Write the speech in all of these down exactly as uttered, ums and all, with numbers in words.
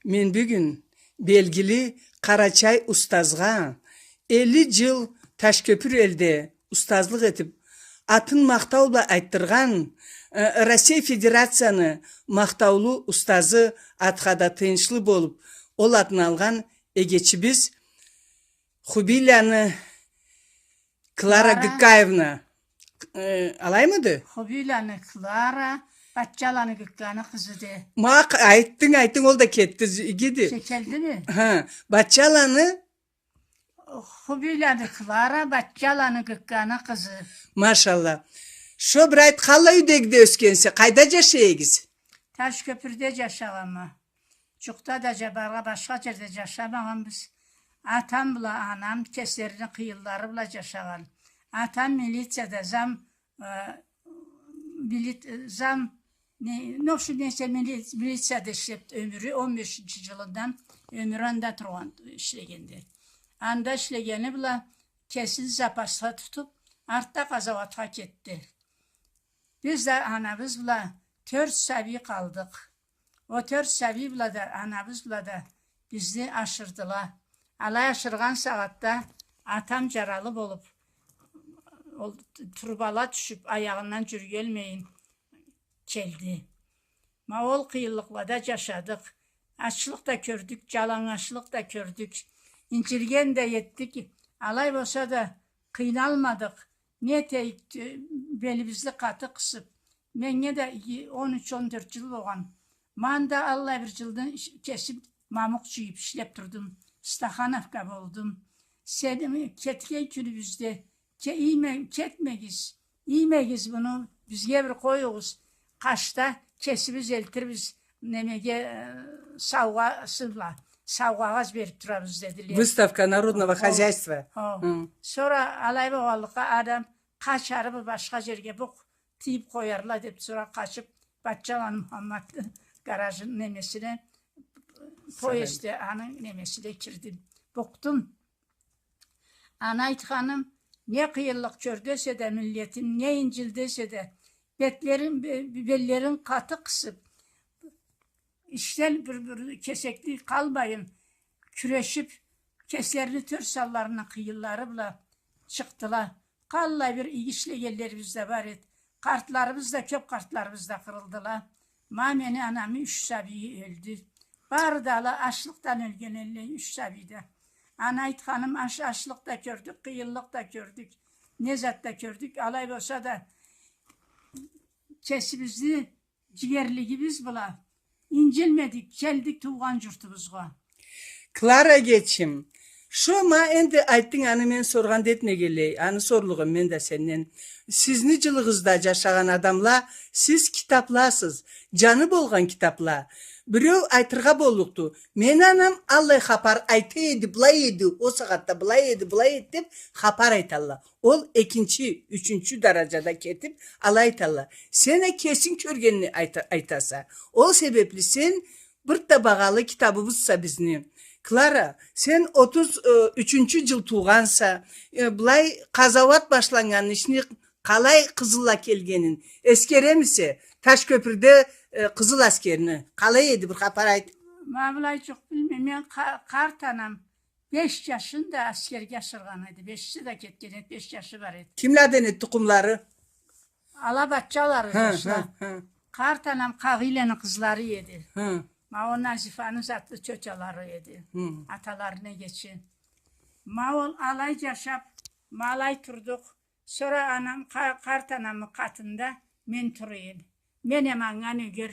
Мен бюгюн белгили къарачай устазгъа, элли джыл Ташкёпюр элде устазлыкъ этиб, атын махтау бла айтдыргъан, э, Россия Федерацияны махтаулу устазы, атха да тыйыншлы болуб, ол атын алгъан эгечибиз Хубийланы Клара Клара. Гыккаевна. Э, алаймыды? Хубийланы Клара, Батчаланы Гыкканы къызы де. Ма, айтдынг, айтдынг, ол да кетди, игиди. Ше, келдими? Ха, Батчаланы. Хубийланы Клара, Батчаланы Гыкканы къызы. Машалла. Шо бир айт, къаллай юйдегиде ёсгенсе, къайда джашай эдигиз? Ташкёпюрде джашагъанма. Джукъда да джа-, баргъа башха джерде джашамагъанбыз. Атам бла анам кеслерини къыйынлары бла джашагъан. Атам милицияда зам, э, мили-, зам, не, ну, шу несе, мили-, милицияда ишлеб, ёмюрю он бешинчи джылындан ёмюрю анда тургъан, ишлегенди. Анда ишлегени бла кесин запасха тутуб, артда къазауатха кетди. Биз да анабыз бла тёрт сабий къалдыкъ. О тёрт сабий бла да, анабыз бла да бизни ашырдыла. Алай ашыргъан сагъатда атам джаралы болуб, ол турбала тюшюб, аягъындан джюрюелмейин келди. Ма ол къыйынлыкълада джашадыкъ. Ачлыкъ да кёрдюк, джалангачлыкъ да кёрдюк. Инджилген да этдик. Алай болса да къыйналмадыкъ. Не этейик, тё-, белибизни къаты къысыб. Меннге да и-, он юч, он тёрт джыл болгъан. Ма анда аллай бир джылны иш-, кесим мамукъ джыйыб ишлеб турдум. Стахановка болдум. Сени кетген кюнюбюзде, ке-, ийме-, кетмегиз, иймегиз муну, бизге бир къоюгъуз. Къачда кесибиз элтирбиз, немеге, э, саугъасы бла, саугъагъа бериб турабыз, дедиле. Выставка народного хозяйства. Хо. Хо. Хы. Сора алай болгъанлыкъгъа адам къачарыб башха джерге букъ тыйыб къоярла деб, сора къачыб Батчаланы Мухаммадны гаражыны немесине, поездде, аны немесине кирдим. Букъдум. Аны айтханым, не къыйынлыкъ кёр десе да миллетим, не инджилди десе да, бетлерин, бе-, беллерин къаты къысыб, ишден бир, бир кесекли къалмайын, кюрешиб, кеслерини тёрт санларына къыйынлары бла чыкъдыла. Къаллай бир иги ишлегенлерибиз да бар эди. Къартларыбыз да, кёб къартларыбыз да къырылдыла. Ма мени анамы юч сабийи ёлдю. Бары да ала ачлыкъдан ёлген элле, юч сабий да. Аны айтханым, аш-, ачлыкъ да кёрдюк, къыйынлыкъ да кёрдюк, не зат да кёрдюк. Алай болса да, кесибизни джигерлигибиз бла инджилмедик, келдик туугъан джуртубузгъа. Клара эгечим, шо ма энди айтдынг, аны мен соргъан да этмегенлей, аны сорлугъум мен да сенден. Сизни джылыгъызда джашагъан адамла, сиз китабласыз, джаны болгъан китабла. Биреу айтыргъа боллукъду: мени анам аллай хапар айта эди, былай эди, ол сагъатда былай эди, былай эди деб хапар айталла. Ол экинчи, ючюнчю даражада кетиб, алай айталла. Сен а кесинг кёргенни айта-, айтаса. Ол себебли сен бир да багъалы китабыбызса бизни. Клара, сен отуз, э, ючюнчю джыл туугъанса, э, былай къазауат башланнган ишни, къалай къызылла келгенин эсгеремисе, Ташкёпюрде, э, Къызыл Аскерни? Къалай эди, бир хапар айт. Ма былай джукъ билмейме, мен къа-, къарт анам беш джашын да аскерге ашыргъан эди. Бешиси да кетген эди, беш джашы бар эди. Кимледен эди тукъумлары? Ала Батчалары, хы, джашла. Хы, хы. Къарт анам Къагъыйланы къызлары эди. Хы. Ма ол Назифаны затлы тётялары эди. Хы. Аталарыны эгечи. Ма ол алай джашаб, ма алай турдукъ. Сора анам, къа-, къарт анамы къатында мен тура эдим. Мен эм анга нёгер.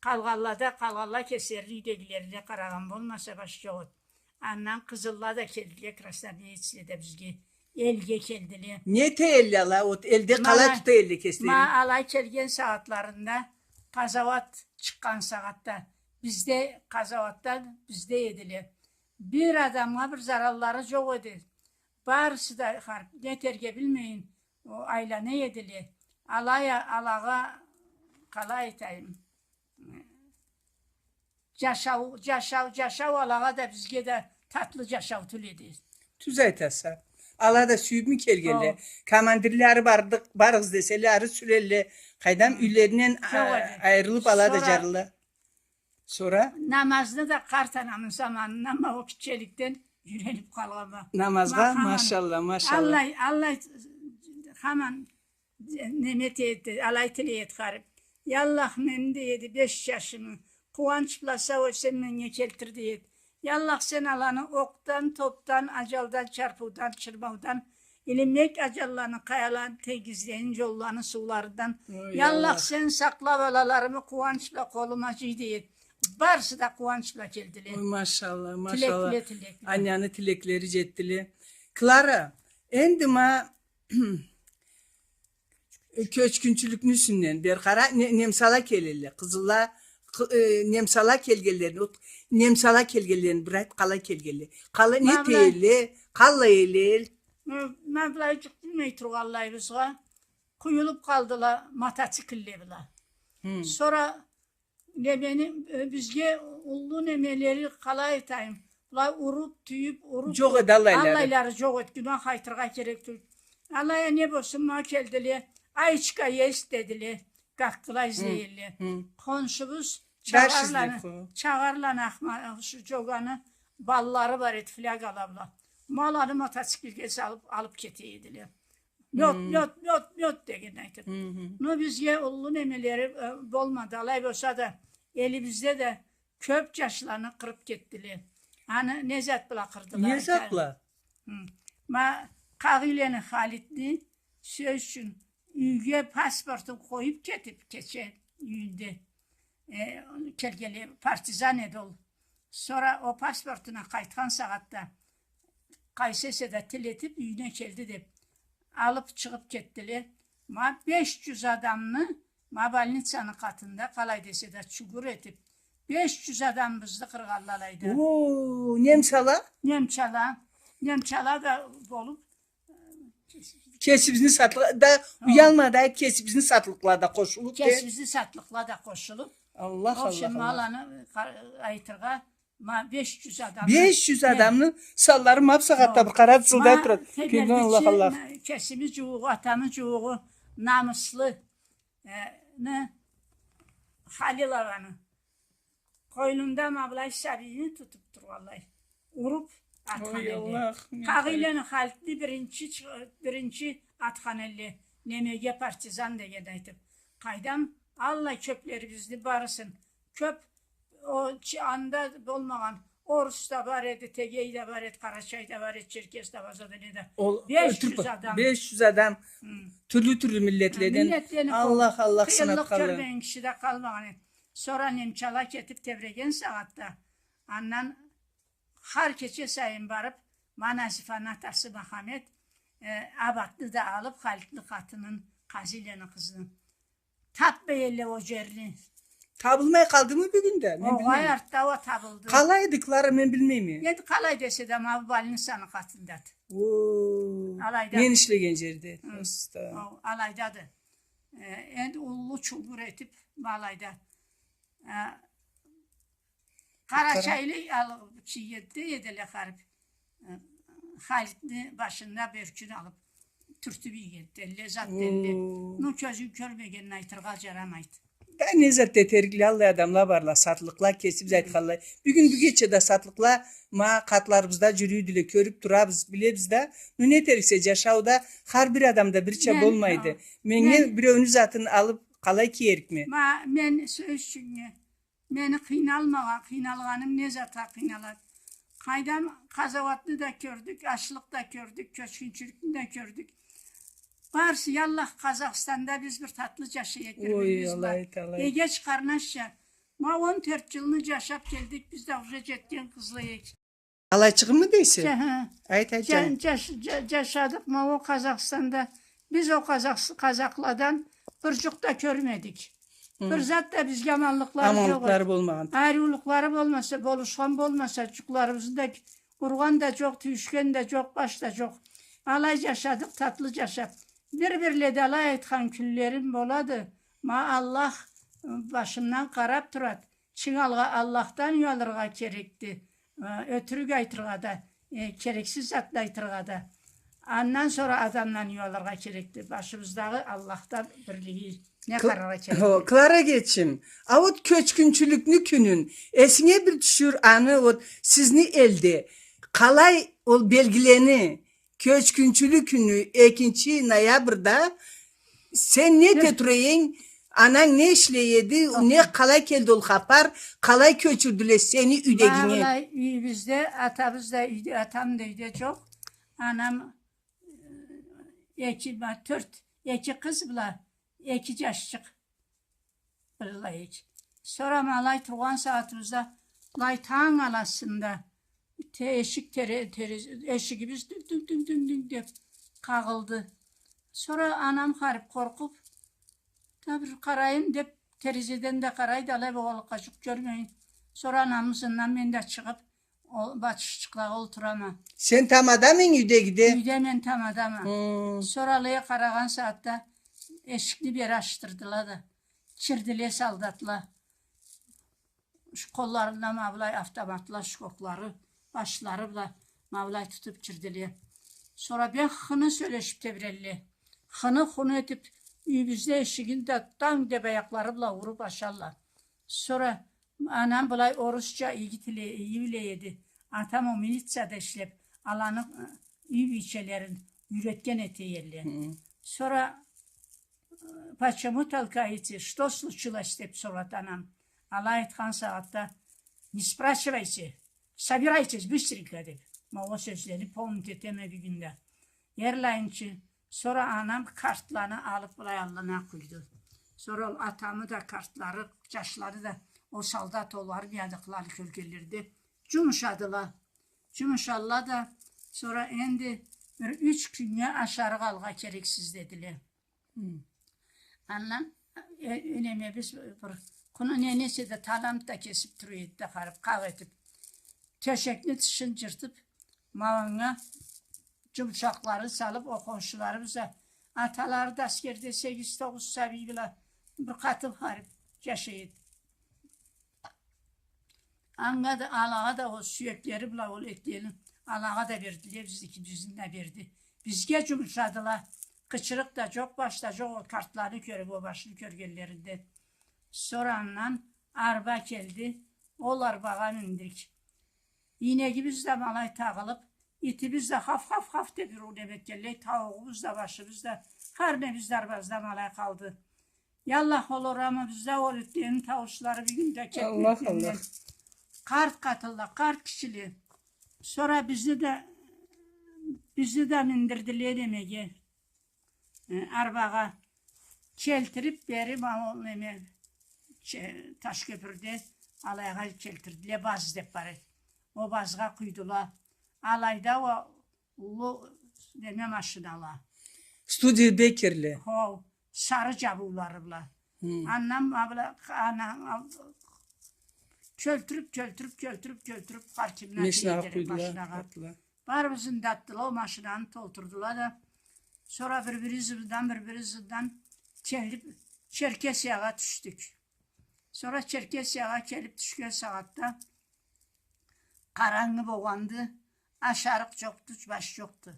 Къалгъанла да, къалгъанла кеслерини юйдегилерине къарагъан болмаса, баш джокъ эди. Андан къызылла да келдиле, красноармеецле да бизге, элге келдиле. Не эте элле ала, ол элде къалай тута элле кеслерин? Ма алай келген сагъатларында, къазауат чыкъгъан сагъатда, бизде къазауатда, бизде эдиле. Бир адамгъа бир зараллары джокъ эди. Барысы да харп, не этерге билмейин, ол айлана эдиле. Алай а, алагъа, къалай айтайым, джашау, джашау, джашау алагъа да, бизге да татлы джашау тюл эди. Тюз айтаса. Ала да сюйюбмю келгенле? Хо. Командирле ары бардыкъ, барыгъыз деселе, ары сюрелле. Къайдам, юйлеринден а-, айырылыб ала да джарылла. Сора? Намазны да къарт анамы заманындан ма о гитчеликден юйренип къалгъанма. Намазгъа, ма, хаман, машалла, машалла. Аллай, аллай, хаман неме эте эди, алай тилей эди харип. Я Аллах, мени, дей эди, беш джашымы къууанч бла сау-эсен меннге келтир, дей эди. Я Аллах, сен аланы окъдан, топдан, аджалдан, чарпыудан, чырмаудан, илимек аджалланы, къаяланы, тенгизлени, джолланы, сууларындан. Ой, я Аллах, Аллах, сен сакъла балаларымы къууанч бла къолума джый, дей эди. Барысы да къууанч бла келдиле. Ой, машалла, машалла. Тилекле, тилекле. Анняны тилеклери джетдиле. Клара, энди ма Э, кёчгюнчюлюкню юсюнден бир къара, не-, немсала келелле, къызылла, къы-, э, немсала келгенлерин, от-, немсала келгенлерин бир айт, къалай келгенле? Къалай, не этелле, къалай элле? Ма былай джукъ билмей тургъанлайыбызгъа къуюлуп къалдыла мотоциклле бла. Хы. Сора немени, э, бизге уллу немелери, къалай айтайым, былай уруп, тюйюп, уруп, джокъ эди аллайлары. Аллайлары джокъ эди, гюнах айтыргъа керек тюйюл. Алай а не болсун, ма келдиле, «Аечка есть», дедиле, къакъдыла излей элле. Хы. Къоншубуз Чагъарланы, Чагъарланы Ахма-, шу Джоганы балалары бар эди, флягала бла. Ма аланы мотоциклге салып, алып кете эдиле. Мёд, мёд, мёд, мёд дегенни айтып. Но бизге уллу немелери, э, болмады. Алай болса да, элибизде да кёп джашланы къырып кетдиле. Аны не зат бла къырдыла? Не зат бла? Ма Къагъыйлени Халитни, сёз ючюн, юйге паспортун къоюп кетип, кече юйюнде, э, келгенле, партизан эди ол. Сора о паспортуна къайтхан сагъатда къайсы эсе да тил этип, юйюне келди деп, алып чыгъып кетдиле. Ма беш джюз адамны, ма больницаны къатында, къалай десе да, чугур этип, беш джюз адамыбызны къыргъанла алайда. О, немсала? Немчала. Немчала да болуп, кесибизни сатлыкъ-, да, уялмай да, кесибизни сатлыкъла да къошулуп, э? Кесибизни сатлыкъла да къошулуп. Аллах, Аллах, Аллах. Ма аланы къа-, айтыргъа, ма беш джюз адам. Беш джюз адамны санлары ма бусагъатда бир къара сылдай турады. Кёлден Аллах, Аллах. Кесими джууугъу, атамы джууугъу, намыслы, э, не, Халил агъаны къойнунда ма былай сабийни тутуп тургъанлай. Уруп атхан элле. Ой, Аллах, не... Къагъыйлени Халитни биринчи чы-, биринчи атхан элле. Немеге, партизан дегенни айтып. Къайдам, аллай кёплерибизни барысын. Кёп, о, чы-, анда болмагъан орус да бар эди, тегей да бар эди, къарачай да бар эди, черкес да, база да, не да. Ол беш джюз адам. Беш джюз адам. Хы. Тюрлю-тюрлю миллетледен. Миллетлени. Аллах, Аллах, къыйынлыкъ сынатханла. Кёрмеген киши да къалмагъан эди. Сора немчала кетип тебреген сагъатда, андан хар кече сайын барып, ма Назифаны атасы Махамет, э, абатны да алып, Халитни къатынын, Къазийлени къызын. Тапмай элле о джерни. Табылмай къалдымы бюгюн да? Мен билмейме. Огъай, артда уа табылды. Къалай эди, Клара, мен билмейме. Энди къалай десе да, ма бу больницаны къатындады. О, алайда. Мен ишлеген джерде. Хы. Просто. О, алайдады. Э, энди уллу чугур этип, ма алайда. Э, къарачайлы алып кийгенди эдиле харип. Э, Халитни башына бёркюн алып, тюртюп ийгенди элле, зат элле. О. Ну, кёзюнг кёрмегенни айтыргъа джарамайды. Да не зат этерикле, аллай адамла барла, сатлыкъла, кесибиз айтханлай. Бюгюн бюгече да сатлыкъла ма къатларыбызда джюрюйдюле, кёрюп турабыз, билебиз да. Ну, не этериксе, джашауда хар бир адам да бирча болмайды. Мен, а, мен биреуню затын алып къалай киерикме? Ма, мен сёз ючюн, мени къыйналмагъа, къыйналгъаным не затха къыйналады? Къайдам, къазауатны да кёрдюк, ачлыкъ да кёрдюк, кёчгюнчюлюкню да кёрдюк. Барысы, я Аллах, Къазахстанда биз бир татлы джашай эдик бир-бирибиз бла. Ой, алай, алай. Эгеч къарнашча. Ма он тёрт джылны джашап келдик, биз да уже джетген къызла эдик. Алайчыгъымы дейсе? Хы. Айт, айт, джа-, джаш-, джа-, джашадыкъ ма о Къазахстанда. Биз о къазах-, къазахладан бир джукъ да кёрмедик. Хы. Бир зат да бизге аманлыкълары джокъ эди. Аманлыкълары болмагъан. Ариулукълары болмаса, болушхан болмаса, джукъларыбызны да ургъан да джокъ, тюйюшген да джокъ, баш да джокъ. Алай джашадыкъ, татлы джашап. Бир-бирледе алай айтхан кюнлерим болады. Ма Аллах, ы, башымдан къарап турады. Чынг алгъа Аллахдан уялыргъа керекди. Э, ётюрюк айтыргъа да, э, керексиз затны айтыргъа да. Андан сора адамдан уялыргъа керекди. Башыбыздагъы Аллахдан бирлиги. Не къараргъа керек? Хо, Клара эджем, а вот кёчгюнчюлюкню кюнюн эсинге бир тюшюр, аны вот сизни элде къалай ол белгилене, кёчгюнчюлюк кюню, экинчи ноябрда сен не эте тура эдинг, ананг не ишлей эди, не, къалай келди ол хапар, къалай кёчюрдюле сени юйдегинге? Ма былай юйюбюзде атабыз да юйде, атам да юйде джокъ. Анам, э, эки, ма, тёрт, эки къыз бла эки джашчыкъ. Былай. Сора ма алай тургъан сагъатыбызда, былай танг аласында, те-, эшик тере-, терезе-, эшигибиз дюнг-дюнг-дюнг-дюнг-дюнг деб къагъылды. Сора анам харип къоркъуб, да бир къарайым деб, терезеден да къарайды, алай болгъанлыкъгъа джукъ джёрмейин. Сора анамы ызындан мен да чыгъыб, ол башчыкълагъа олтурама. Сен тамадамынг юйдегиде? Юйде мен тамадама. Хы. Сора алай къарагъан сагъатда эшикни бери ачдырдыла да, кирдиле солдатла. Ш-, къолларында ма былай автоматла, шкоклары, башлары бла ма былай тутуб кирдиле. Сора бек хыны сёлешиб тебрелле. Хыны-хуну этиб, юйюбюзде эшигин да танг деб аякълары бла уруб ашалла. Сора анам былай орусча иги тиле-, иги биле эди. Атам ол милицияда ишлеб, аланы, э, юй бийчелерин юйретген эте элле. Хы. Сора, э, «Почему толкаете? Что случилось?» деб сорады анам. Алай айтхан сагъатда: «Не спрашивайте, собирайтесь быстренько», деб. Ма ол сёзлени помнить этеме бюгюн да. Эрлайынчы, сора анам картланы алыб, былай аллына къуйду. Сора ол атамы да картлары, джашлары да, ол солдат, ол армиядакъыланы кёргенлеринде джумушадыла. Джумушалла да, сора энди бир юч кюннге ашарыкъ алыргъа керексиз, дедиле. Хы. Андан, э, энемебиз бир къуну не-, несе да талант да кесиб тура эди да, къарыб, къакъ этиб, тёшекни тышын джыртыб, ма анга джумушакъларын салыб, ол къоншуларыбыз да, аталары да аскерде сегиз-тогъуз сабий бла бир къатын къарыб джашай эди. Анга да, алагъа да ол сюеклери бла ол этлерин алагъа да бердиле, бизники, бизни да берди. Бизге джумушадыла. Къычырыкъ да джокъ, баш да джокъ, ол картланы кёрюб, ол башны кёргенлеринде. Сора андан арба келди, ол арбагъа миндирик. Ийнегибиз да ма алай тагъылыб, итибиз да хаф-хаф-хаф деб уругъ неме этгенлей, таугъубуз да, башыбыз да, хар небиз да арбазда ма алай къалды. Яллах, ол орамыбызда ол итлени тауушлары бюгюн да кетмегенден. Аллах, Аллах. Къарт къатынла, къарт кишиле. Сора бизни да, бизни да миндирдиле немеге, э, арбагъа. Келтириб бери, ма ол неме, че-, Ташкёпюрде алайгъа келтирдиле, баз деб бар эди. Ол базгъа къуйдула. Алайда ол уллу неме машинала. Студебеккерле. Хо, сары джабыулары бла. Хы. Андан ма бла, ана, а, кёлтюрюб, кёлтюрюб, кёлтюрюб, кёлтюрюб, машинагъа къуйдула, машинагъа. Барыбызны да атдыла, ол машинаны толтурдула да. Сора бир-бири ызындан, бир-бири ызындан келиб, Черкесиягъа тюшдюк. Сора Черкесиягъа келиб тюшген сагъатда къарангы болгъанды, ашарыкъ джокъду, баш джокъду.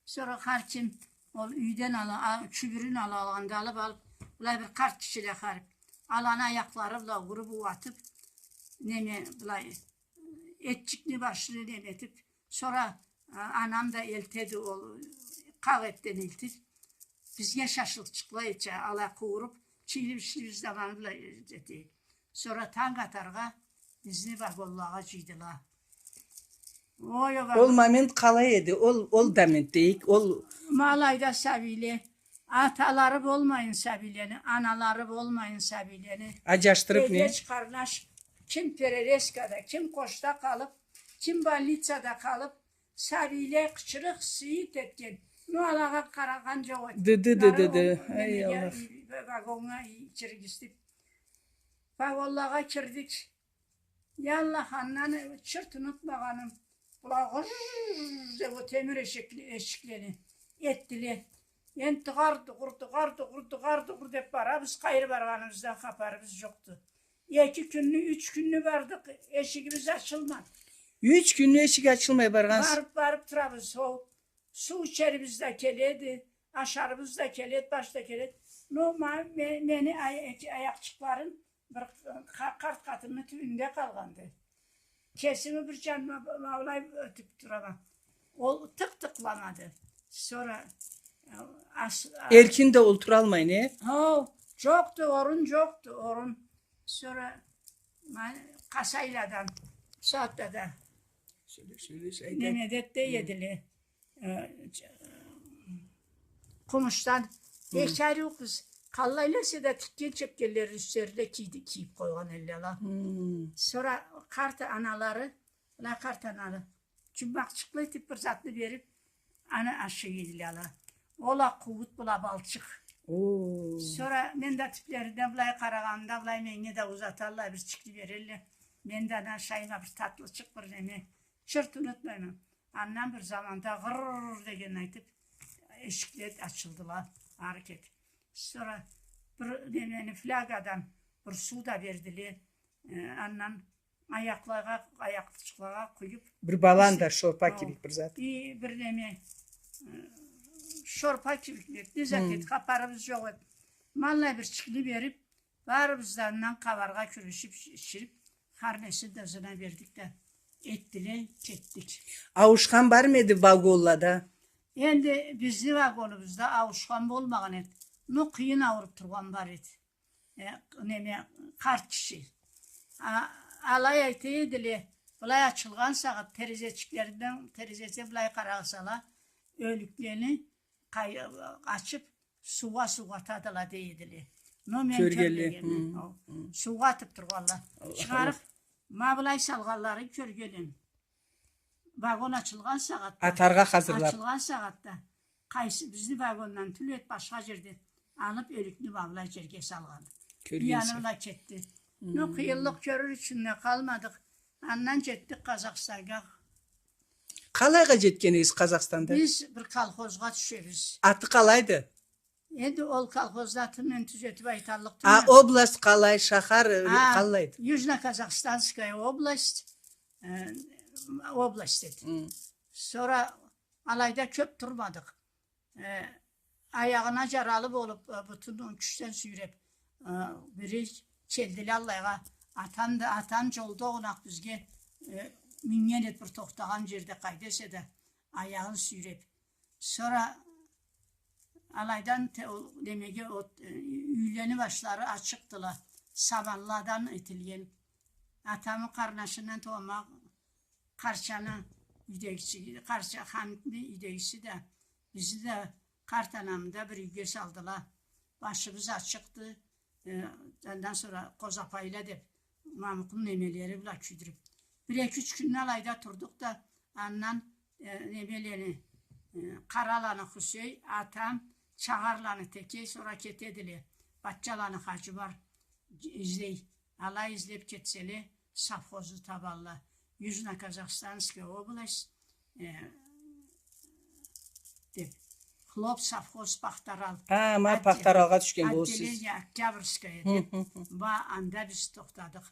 Сора хар ким ол юйден ала, а, кюбюрюн ала алгъанды, алыб, алыб, былай бир къарт кишиле къарыб, аланы аякълары бла уруб, ууатыб, неме, былай, этчикни башын неме этиб, сора, а, анам да элтеди ол, къакъ этден элтиб, бизге шашлыкъчыкъла этча, алай къуууруб, чийли-бишлибиз да ма аны бла эте. Сора танг атаргъа бизни вагонлагъа джыйдыла. Ой, о вагон. Ол момент къалай эди? Ол, ол момент дейик, ол... Ма алайда сабийле, аталары болмайын сабийлени, аналары болмайын сабийлени. Аджашдырыб не? Эгеч-къарнаш, ким перерезкада, ким къошда къалыб, ким больницада къалыб, сабийле къычырыкъ-сыйыт этген. Ну, алагъа къарагъан джокъ эди. Ды, ды, ды, ды, ды. Ай, Аллах. Вагоннга киргизиб. Вагонлагъа кирдик. Яллах, андан чырт унутмагъаным. Была гъыжж деб о темир эшик-, эшиклени этдиле. Энди дыгъар-дыгъыр, дыгъар-дыгъыр, дыгъар-дыгъыр деб барабыз, къайры баргъаныбыздан хапарыбыз джокъду. Эки кюнню, юч кюнню бардыкъ, эшигибиз ачылмады. Юч кюнню эшик ачылмай баргъансыз? Барыб, барыб турабыз, ол суу ичерибиз да келеди, ашарыбыз да келеди, баш да келеди. Ну, ма-, ме-, мени ай-, эки аякъчыкъларым бир къа-, къарт къатымны тюбюнде къалгъанды. Кесими бир джаныма ба-, баулай ётюб турама. Ол тыкъ-тыкъламады. Сора, э, ас-, а- Эркин да олтуралмай, не? Хо, джокъду, орун джокъду, орун. Сора ма-, къасайладан, бусагъатда да. Сёле, сёле, сёле. Неме да эте эдиле. Э, ч-, къумушдан. Хы. Эки ариу къыз, къаллайла эсе да тикген чепкенлерини юслерине кийди-, кийиб къойгъан эдиле ала. Хы. Сора къарт аналары, ала къарт аналы, джуммакъчыкълы этиб бир затны бериб, аны ашай эдиле ала. Ол а къууут бла балчыкъ. О. Сора мен да тиблерине былай къарагъанымда, былай меннге да узаталла, бир чикли берелле. Мен да аны ашайма, бир татлычыкъ, бир неме. Чырт унутмайма. Андан бир заманда гъырр дегенни айтыб, эшикле ачылдыла, ары кетиб. Сора бир немени, флягадан бир суу да бердиле. Э, андан аякълагъа, аякъчыкълагъа къуюб, бир баланда, бир шорпа кибик бир зат. И, бир неме, э, шорпа кибик, не зат эди, хапарыбыз джокъ эди. Ма аллай бир чикли бериб, барыбыз да андан къабаргъа кюрешиб, ичириб, хар несин да ызына бердик да, этдиле, кетдик. Ауушхан бармы эди вагонлада? Энди бизни вагонубузда ауушхан болмагъан эди. Ну, къыйын ауруб тургъан бар эди. Э, неме, къарт киши. А, алай айта эдиле, былай ачылгъан сагъат терезечиклеринден, терезеден былай къарагъанла, ёлюклени къай-, ачыб, суугъа, суугъа атадыла дей эдиле. Но мен кёрмегенме. Хы, хы. Суугъа атыб тургъанла. Аллах, чыгъарыб, Аллах. Ма былай салгъанларын кёргенме. Вагон ачылгъан сагъатда. Атаргъа хазырлаб. Ачылгъан сагъатда. Къайсы бизни вагондан тюл эди, башха джерден алыб, ёлюкню ма былай джерге салгъан. Кёргенсе. Уяныб да кетди. Хы. Но къыйынлыкъ кёрюр ючюн да къалмадыкъ. Андан джетдик Къазахстаннга. Къалайгъа джетген эдигиз Къазахстанда? Биз бир колхозгъа тюшебиз. Аты къалайды? Энди ол колхозну атын мен тюзетиб айталлыкъ тюлме. А, область къалай, шахар, э, къалайды? Южно-Казахстанская область, э, область эди. Хы. Сора алайда кёб турмадыкъ. Э, аягъына джаралы болуб, э, бютюн кючден сюйреб, э, бири келдиле аллайгъа. Атам да, атам джолда огъуна бизге, э, минген эди бир тохтагъан джерде, къайда эсе да, аягъын сюйреб. Сора алайдан те-, ол, немеге, ол, э, юйлени башлары ачыкъдыла, саманладан этилген. Атамы къарнашындан туугъан ма къарчаны юйдегиси, къарча Хамитни юйдегиси да, бизни да, къарт анамы да бир юйге салдыла. Башыбыз ачыкъды. Э, андан сора къозапайла деб, мамукъну немелери бла кюйдюрюб. Бир эки-юч кюнню алайда турдукъ да, андан, э, немелени, э, Къараланы Хусей, атам, Чагъарланы Текей, сора кетедиле. Батчаланы Хаджи бар, излей. Алай излеб кетселе, совхозну табалла. Южно-Казахстанская область, э, деб. Хлоп совхоз Пахтарал. А, ма Пахтаралгъа тюшген болурсуз. Отделение Октябрьское деб. Хы, хы, хы. Ма анда биз тохтадыкъ.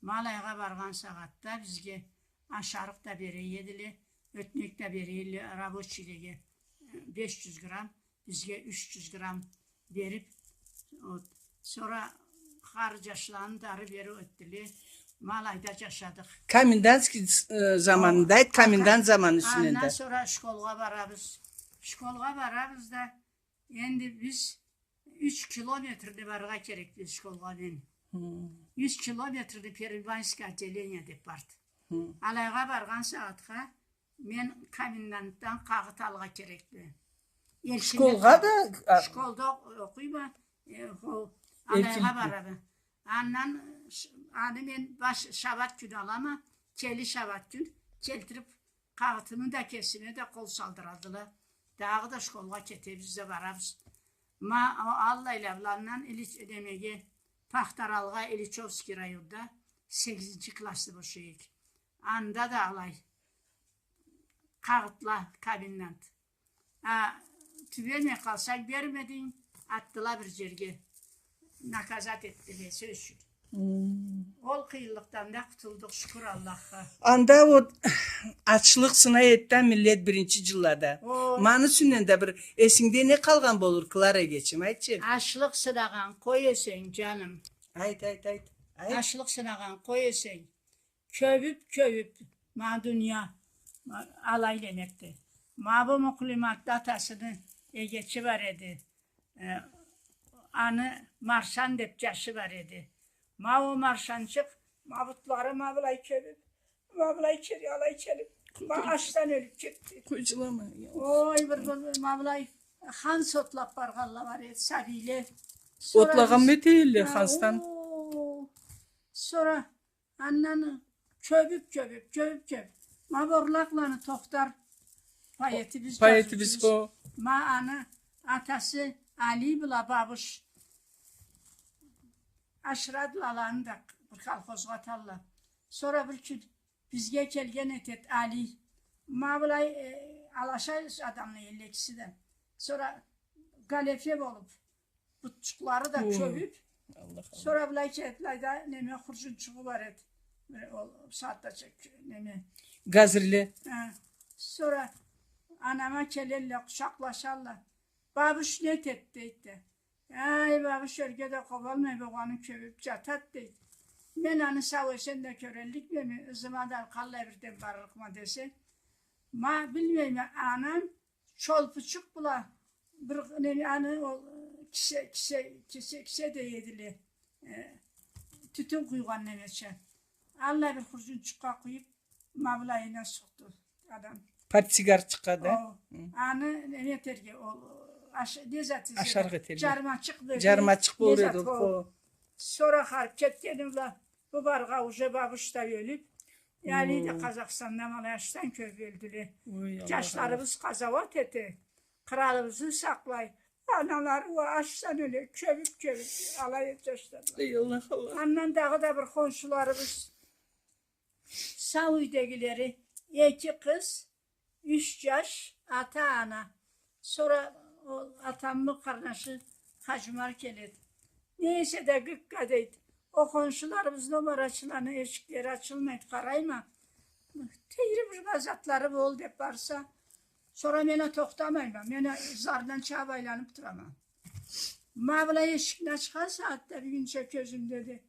Ма алайгъа баргъан сагъатда бизге ашарыкъ да бере эдиле, ётмек да бере эдиле рабочийлеге. Беш джюз грамм, бизге юч джюз грамм бериб, вот, сора хар джашланы да ары-бери ётдюле. Ма алайда джашадыкъ. Комендантский, э, заманында, комендант заманы юсюнден да. Андан сора школгъа барабыз. Школгъа барабыз да, энди биз юч километрни барыргъа керекбиз школгъа мен. Хы. Юч километрни Первомайское отделение деб барды. Хы. Алайгъа баргъан сагъатха мен комендантдан къагъыт алыргъа керекме. Школгъа да, а, школда окъ-, окъуйма, э, хо-, алайгъа барама. Андан ш-, аны мен баш-, шабат кюн алама, келли шабат кюн келтириб, къагъытымы да кесиме да къол салдырадыла. Дагъыда школгъа кетебиз да барабыз. Ма, о, аллайла бла андан Ильич-, немеге, Пахтаралгъа, Ильичёвский районда сегизинчи классны бошай эдик. Анда да алай. Къагъытла, комендант. А, тюбемей къалсанг, бермединг, атдыла бир джерге. Наказать этдиле, сёз ючюн. Ол къыйынлыкъдан да къутулдукъ, шукур Аллахха. Анда ол ачлыкъ сынай эди да миллет биринчи джыллада. Ма аны юсюнден да бир эсингде не къалгъан болур, Клара эгечим, айтчы. Ачлыкъ сынагъан къой эсенг, джаным. Айт, айт, айт, айт. Ачлыкъ сынагъан къой эсенг, кёбюб-кёбюб ма дуния, ма, алай демекди. Ма бу Мукълиматны атасыны эгечи бар эди. Э, аны Маршан деб джашы бар эди. Ма ол Маршанчыкъ, ма бутлары ма былай кёбюб, ма былай кери, алай келиб, ма ачдан ёлюб кетди. Къой, джылама, я. Ой, бир, бир, ма былай ханс отлаб баргъанла бар эди, сабийле. Сора отлагъанмы эте эдиле хансдан? О, сора андан кёбюб, кёбюб, кёбюб, кёбюб. Ма Борлакъланы Тохтар поэтибиз, поэтибиз джазыучубуз. Ма аны атасы Али бла Бабуш ашырадыла аланы да, бир колхозгъа аталла. Сора бир кюн бизге келген этед Али. Ма былай, э, алаша адамла эдиле экиси да. Сора галефе болуб, бутчукълары да кёбюб. Аллах, Аллах. Сора былай келиб, былайда неме, хурджунчугъу бар эди. Бир ол сагъатда чек-, неме. Газриле. Хы. Сора анама келелле, къучакълашалла. Бабуш не этед, дейд да. Ай, Бабуш ёрге да къобалмай, болгъаны кёбюб джатад, дейд. Мен аны сау-эсен да кёрелликмеми, ызыма да къаллай бирден барлыкъма десе. Ма, билмейме, анам чолпучукъ бла бир, не, аны ол кисе, кисе, кисе, кисе дей эдиле. Э, тютюн къуйгъан немеча. Аллай бир хурджунчукъгъа къуюб, ма былайына сукъду адам. Портсигарчыкъгъа да. О, хы, аны неме этерге, ол, аш-, не зат эсе да, ашарыкъ этерге. Джармачыкъ бла, джармачыкъ болур эди ол, хо. Сора харип кетгени бла, бу баргъа уже Бабуш да ёлюб, Али да Къазахстанда ма алай ачдан кёб ёлдюле. Ой, Аллах, Аллах. Джашларыбыз къазауат эте, къралыбызны сакълай. Аналары уа ачдан ёле, кёбюб-кёбюб, алай эди джашлары. Эй, Аллах, Аллах. Андан дагъыда бир хоншуларыбыз, сау юйдегилери, эки къыз, юч джаш, ата-ана. Сора ол атамы къарнашы Хаджумар келеди. Не эсе да гыкка дейди. Ол хоншуларыбызны, ол барачыланы эшиклери ачылмайды, къарайма. Тийри бир затлары бол деб барса, сора мен а тохтамайма. Мен а зардан чаб айланыб турама. Ма былай эшикни ачхан сагъатда бюгюнча кёзюмдеди.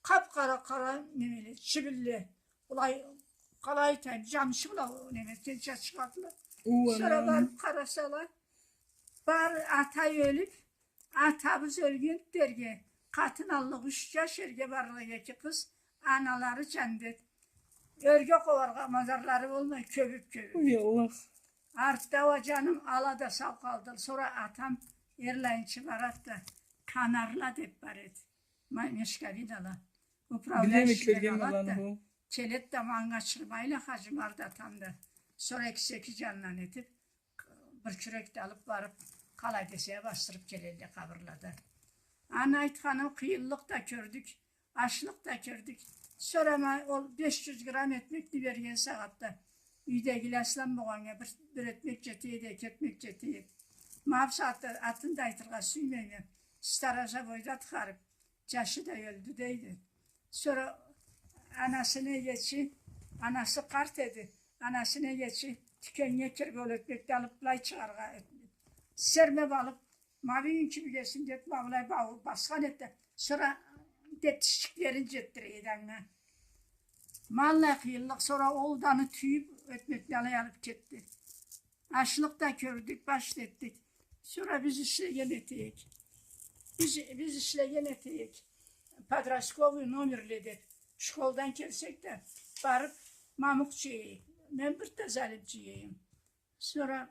Къап-къара, къара немеле, чибинле. Былай, къалай айтайым, джамчы бла неме, тенча чыгъадыла. Сора барыб къарасала, бары ата ёлюб, атабыз ёлген дерге, къатын аллыкъ юч джаш, эрге барлыкъ эки къыз, аналары джандет. Ёрге къобаргъа мазарлары болмай, кёбюб-кёбюб. Уй, Аллах. Артда уа, джаным, ала да сау къалды. Сора атам эрлайынчы барад да, Канарла деб бар эди. Ма-, мешковинала. Управляющий алады да. Келеди да, манга чырмайла, Хаджумар да, атам да. Сора экиси эки джанындан этиб, бир кюрек да алыб барыб, къалай десе, басдырыб келелле къабырлада. Аны айтханым, къыйынлыкъ да кёрдюк, ачлыкъ да кёрдюк. Сора ма ол беш джюз грамм этмекни берген сагъатда, юйдегиле аслам болгъаннга бир, бир этмек джете эди, эки этмек джете эди. Ма бу сагъатда атын да айтыргъа сюймейме. Сторожевойда тыхарыб, джашы да ёлдю дейди. Сора анасыны эгечи, анасы къарт эди, анасыны эгечи тюкеннге кириб, ол этмекни алыб, былай чыгъаргъа эт-, сермеб алыб, ма бюгюнчю бюгесин деб, ма былай бау-, басхан эди да, сора тетишчиклерин джетдире эди анга. Ма аллай къыйынлыкъ, сора ол да аны тюйюб, этмекни алай алыб кетди. Ачлыкъ да кёрдюк, баш да этдик. Сора биз ишлеген этейик. Биз, биз ишлеген этейик. Подростковый номерле деб, школдан келсек да, барыб мамукъ джыяйыкъ. Мен бир да залим джыяйым. Сора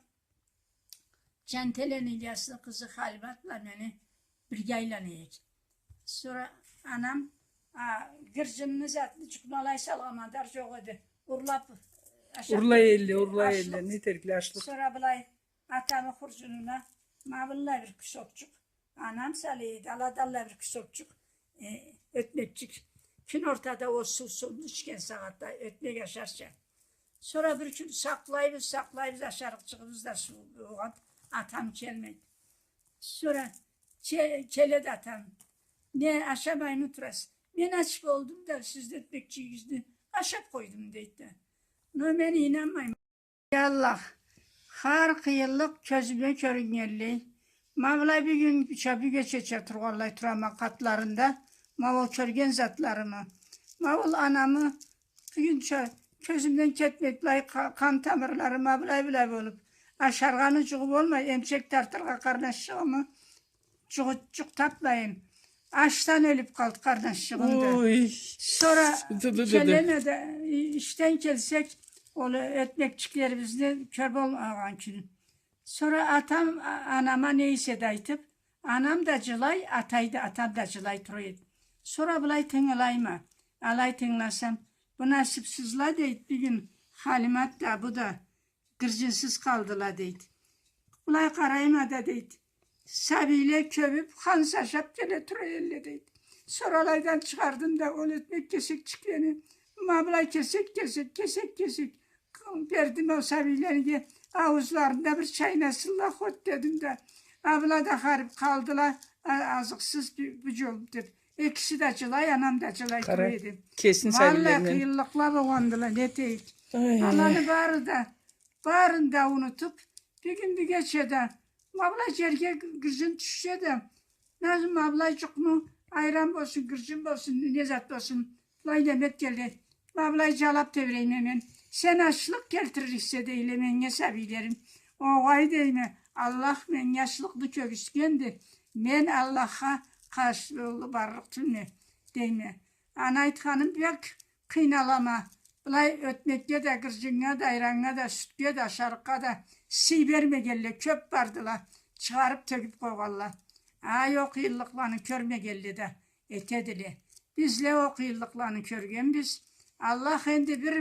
Джантелени Ильясны къызы Халимат бла мени бирге айланайыкъ. Сора анам, а, гырджынны затны джукъну алай салгъан мадар джокъ эди. Урлаб ашаб... Урлай эдиле, урлай эдиле, не этерикле, ачлыкъ. Сора былай атамы хурджунуна ма быллай бир кусокчукъ, анам салай эди, ала да аллай бир кусокчукъ, э, ётмекчик. Кюн ортада ол суу, сууну ичген сагъатда ётмек ашарча. Сора бир кюн сакълайбыз, сакълайбыз, ашарыкъчыгъыбыз да суу болгъан, атам келмейди. Сора ке-, келеди атам. Не, ашамаймы тураса? Мен ач болдум да, сиз да этмекчигизни ашап къойдум, дейди да. Но мен ийнанмайма. Я Аллах, хар къыйынлыкъ кёзюме кёрюннгенлей. Ма былай бюгюнча, бюгечеча тургъанлай турама къатларында, ма ол кёрген затларымы. Ма ол анамы бюгюнча кёзюмден кетмей, былай къа-, къан тамырлары ма былай-былай болуп, ашаргъа джугъу болмай, эмчек тартыргъа къарнашчыгъымы джукъ-, джукъ тапмайын. Ачдан ёлюп къалды къарнашчыгъым да. Ой. Сора келеме да, и-, ишден келсек, ол этмекчиклерибизни кёр болмагъан кюн. Сора атам, а-, анама не эсе да айтып, анам да джылай, атай да, атам да джылай тура эди. Сора былай тынгылайма, алай тынгыласам, бу насыпсызла, дейди, бюгюн Халимат да, бу да гырджынсыз къалдыла, дейди. Былай къарайма да, дейди. Сабийле кёбюп, ханс ашап келе тура элле, дейди. Сора алайдан чыгъардым да ол этмек кесекчиклени. Ма былай кесек, кесек, кесек, кесек бердим ол сабийлеге. Ауузларында бир чайнасынла, хот дедим да. А была да харип къалдыла, а-, азыкъсыз бю-, бу джол деп. Экиси да джылай, анам да джылай тура эди. Къара, кесин сабийлеринден. Валлахи, къыйынлыкъла болгъандыла, не этейик. Ай, ай. Аланы бары да, барын да унутуп, бюгюн бюгече да, ма былай джерге гырджын тюшсе да, назым ма былай джукъну, айран болсун, гырджын болсун, не зат болсун, былай неме этгенлей. Ма былай джалап тебирейме мен. Сен ачлыкъ келтиририксе, дейле меннге сабийлерим. Огъай, дейме, Аллах меннге ачлыкъны кёргюзтгенди. Мен Аллахха къаршы барлыкъ тюлме, дейме. Аны айтханым бек къыйналама. Былай ётмекге да, гырджыннга да, айраннга да, сютге да, ашарыкъгъа да сый бермегенле кёп бардыла. Чыгъарып тёгюп къойгъанла. Ай, ол къыйынлыкъланы кёрмегенле да этедиле. Бизле ол къыйынлыкъланы кёргенбиз. Аллах энди бир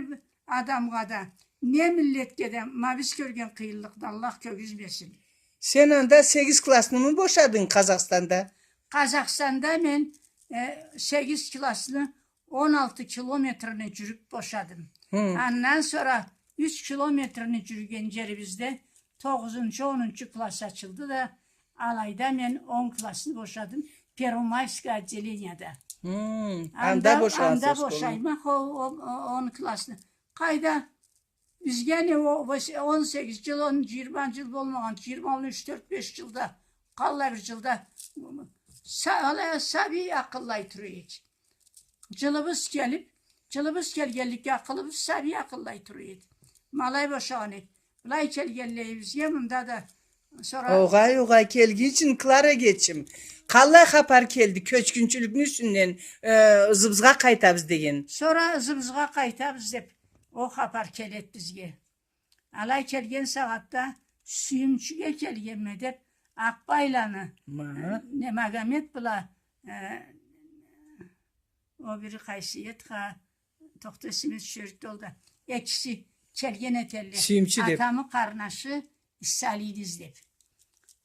адамгъа да, не миллетге да ма биз кёрген къыйынлыкъны Аллах кёргюзмесин. Сен анда сегиз класснымы бошадынг Къазахстанда? Къазахстанда мен, э, сегиз классны он алты километрни джюрюп бошадым. Хы. Андан сора юч километрни джюрюген джерибизде тогъузунчу, онунчу класс ачылды да, алайда мен он классны бошадым Первомайское отделенияда. Хы, анда, анда бошагъансыз, анда бошайма, хо, о, о, он классны. Къайда? Бизге не, о, вось-, он сегиз джыл, он, джыйырма джыл болмагъан, джыйырма, он юч, тёрт, беш джылда, къаллай бир джылда са-, алай сабий акъыллай тура эдик. Джылыбыз келип, джылыбыз келгенликге акъылыбыз сабий акъыллай тура эди. Ма алай бошагъан эди. Былай келгенлей бизге мында да сора... Огъай, огъай, келгинчи, Клара эгечим. Къаллай хапар келди кёчгюнчюлюкню юсюнден, э, ызыбызгъа къайтабыз деген? Сора ызыбызгъа къайтабыз деп ол хапар келеди бизге. Алай келген сагъатда Сюйюмчюге келгенме деп, Акъбайланы, ма, э, не, Магомет бла, э, о бири къайсы эди ха, тохта, эсиме тюшерик да ол да. Экиси келген этелле. Сюйюмчю деп. Атамы къарнашы Иссалийни излеп.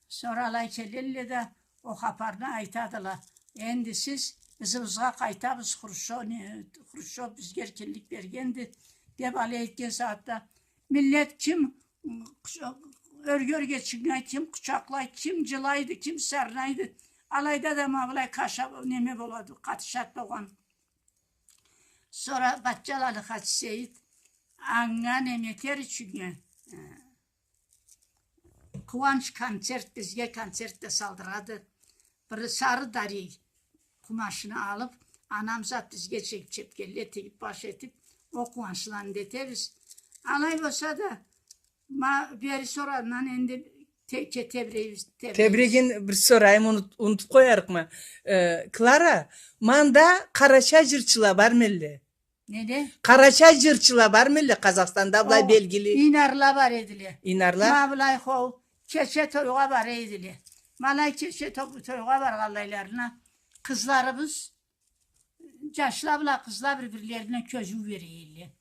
Сора алай келелле да, ол хапарны айтадыла. Энди сиз, ызыбызгъа къайтабыз, Хрущёв, не, Хрущёв бизге эркинлик бергенди, деп алай этген сагъатда, миллет ким, м, къуча-, ёрге-ёрге чыкъмай, ким къучакълай, ким джылайды, ким сарнайды. Алайда да ма былай къаша, неме болады, къатышады болгъан. Сора Батчаланы Хаджи Сейит анга неме этер ючюннге, э, Къууанч концерт, бизге концерт да салдырады. Бир сары дарий къумачны алып, анам зат бизге чеп-, чепкенле тигип, баш этип, ол къууанчланы да этебиз. Алай болса да, ма, бери сора андан энди те-, ке-, тебирейбиз, тебирейбиз. Тебиреген бир сорайым, унут-, унутуп къоярыкъма. Э, Клара, мында къарачай джырчыла бармы элле? Неде? Къарачай джырчыла бармы элле Къазахстанда былай белгили? Инарла бар эдиле. Инарла? Ма былай хо, кече тойгъа бара эдиле. Ма алай кече то-, тойгъа баргъанлайларына къызларыбыз, джашла бла къызла бир-бирлерине кёзюу бере эдиле.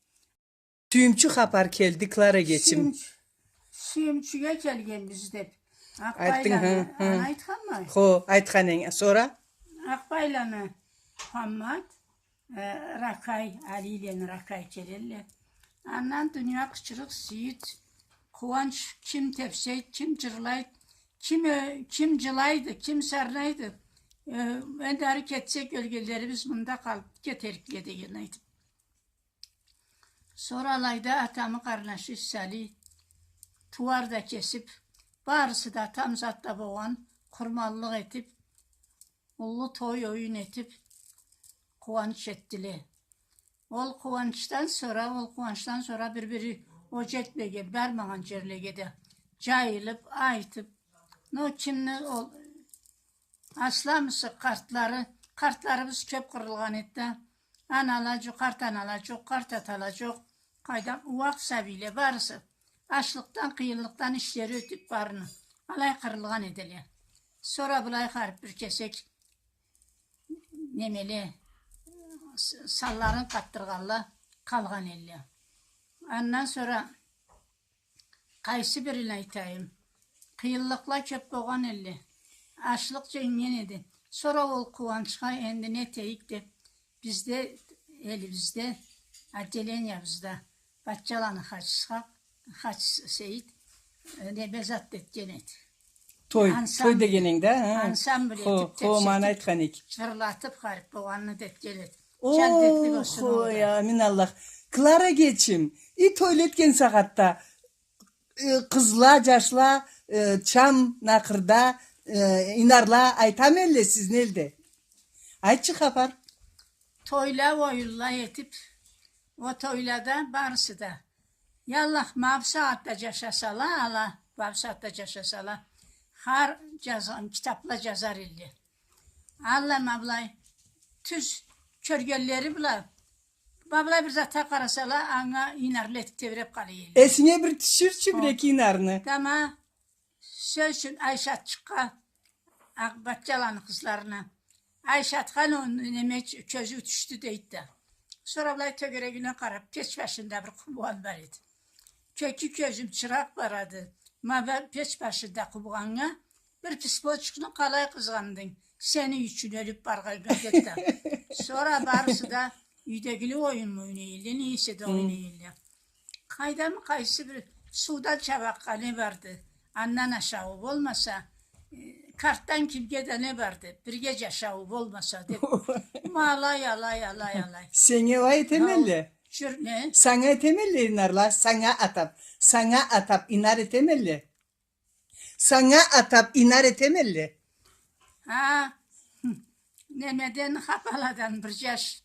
Сюйюмчю хапар келди, Клара эгечим. Сюйюмч-, Сюйюмчюге келгенбиз деп. Айтдынг, хы, хы. Аны айтханмы? Хо, айтхан эдинг. Сора? Акъбайланы Мухаммат, э, Ракай, Алийлени Ракай келелле. Андан дуния къычырыкъ, сюйют, къууанч, ким тепсейди, ким джырлайды, ким, э, ким джылайды, ким сарнайды. Э, энди ары кетсек, ёлгенлерибиз мында къалыб кетерикле деген айтыб. Сора алайда атамы къарнашы Сали тууар да кесиб, барысы да, атам зат да болгъан, къурманлыкъ этиб, уллу той-оюн этиб, къууанч этдиле. Ол къууанчдан сора, ол къууанчдан сора бир-бири о джетмеген, бармагъан джерлеге да джайылыб, айтыб, но кимни ол Асламысы къартлары, къартларыбыз кёб къырылгъан эди да. Анала джокъ, къарт анала джокъ, къарт атала джокъ. Къайдам, ууакъ сабийле барысы. Ачлыкъдан, къыйынлыкъдан ичлери ётюб барыны. Алай къырылгъан эдиле. Сора былай харип бир кесек немеле, с-, санларын къатдыргъанла, къалгъан элле. Андан сора Къайсы бирин айтайым? Къыйынлыкъла кёп болгъан элле. Ачлыкъ дженгнген эди. Сора ол къууанчха энди не этейик деб, бизде, элибизде, отделениябызда Батчаланы Хачсхак, Хач Сейит, э, неме зат этген эди. Той, той дегенинг да, хы? Ансамбль этиб, хо, хо, тепсетиб, маны айтхан эдик. Джырлатыб, харип болгъанны да этген эди. О, джандетли болсун, хо, ол да. Я, амин Аллах. Клара гечим, и тойла этген сагъатда, э, къызла, джашла, э, чам накъырда, э, инарла айтама элле сизни элде? Айтчы, хапар. Тойла, оюнла этиб, о тойлада барысы да. Яллах, ма бу сагъатда джашасала, ала, ма бу сагъатда джашасала, хар джазгъан китабла джазар элле. Алла ма былай тюз кёргенлери бла, ма былай бир затха къарасала, анга инарла этиб тебреб къала элле. Эсинге бир тюшюрчю бир-эки инарны. Тамам. Сёз ючюн, Айшатчыкъгъа, Акъ-, Батчаланы къызларына. Айшатхан, о неме, кёзю тюшдю дейди да. Сора былай тёгерегине къараб, печ башында бир къубугъан бар эди. Кёкю кёзюм чыракъ барады. Ма ба-, печ башында къубугъаннга бир писпочукну къалай къызгъандынг? Сени ючюн ёлюб баргъаннга, деди да. Сора барысы да юйдегили оюнму ойнай элле, не эсе да ойнай элле. Къайдам, къайсы бир суудан чабакъгъа не барды? Андан ашауу болмаса, э, картдан кимге да не барды? Бирге джашауу болмаса, деб. Ма алай, алай, алай, алай. Сеннге уа этеме элле? Джюр, не? Санга этеме элле инарла, санга атаб. Санга атаб инар этеме элле? Санга атаб инар этеме элле? Ха, немеден, Хапаладан бир джаш.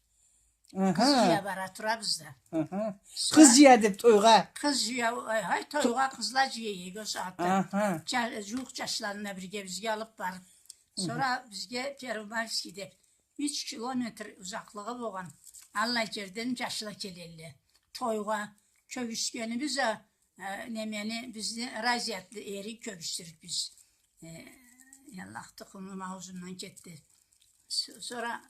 Аха. Къыз джыя бара турабыз да. Аха. Сора къыз джыя деб тойгъа. Къыз джыя, ай, ай, тойгъа къызла джыя эдик о сагъатда. Аха. Джа-, джууукъ джашланы да бирге бизге алыб барыб. Хы хы. Сора бизге Первомайский деб юч километр узакълыгъы болгъан аллай джерден джашла келелле. Тойгъа, кёргюзтгенибиз а, э, немени, бизни разиятны эрин кёргюзтюрюк биз. Э, Аллах, тукъумум ауузумдан кетди. С-, сора